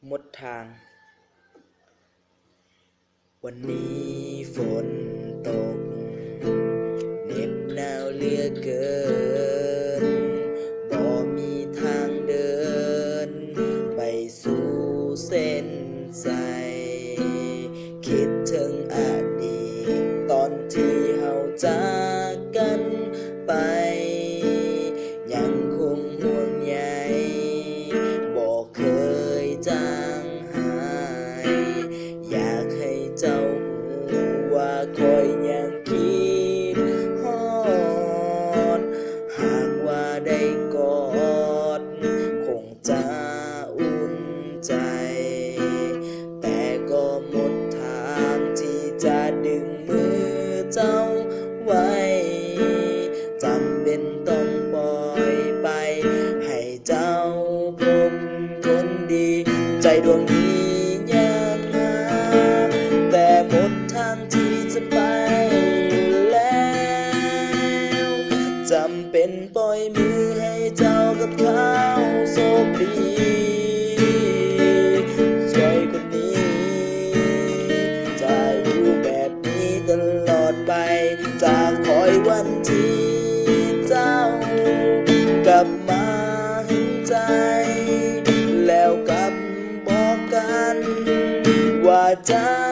ໝົດທາງ. ວັນນີ້ຝົນຕົກ ເໜັບໜາວເຫຼືອເກີນ, ບໍ່ມີທາງເດີນໄປສູ່ເສັ້ນໄຊ. ຄິດເຖິງອະດີດຕອນທີ່ເຮົາຈາກກັນໄປ, ຍັງຄົງຫ່ວງໃຍ ບໍ່ເຄີຍຈາງຫາຍ. ຢາກໃຫ້ເຈົ້າຮູ້ວ່າຂ້ອຍຍັງຄິດຮອດ, ຫາກວ່າໄດ້ກອດ ຄົງຈະອຸ່ນໃຈ, ແຕ່ກໍໝົດທາງທີ່ຈະດຶງມືເຈົ້າໄວ້. ຈຳເປັນຕ້ອງປ່ອຍໄປ ໃຫ້ເຈົ້າພົບຄົນດີ, ໃຈດວງນີ້ຍັງຫາ, ແຕ່ໝົດທາງທີ່ຈະໄປແລ້ວ. ຈຳເປັນປ່ອຍມືໃຫ້ເຈົ້າກັບເຂົາໂຊກດີ. ຊ່ວຍຄົນນີ້ຈະຢູ່ແບບນີ້ຕະຫຼອດໄປ, ຈະຄອຍວັນທີ່ເຈົ້າກັບມາຫຶງໃຈ, ແລ້ວກັບບອກກັນວ່າຈະ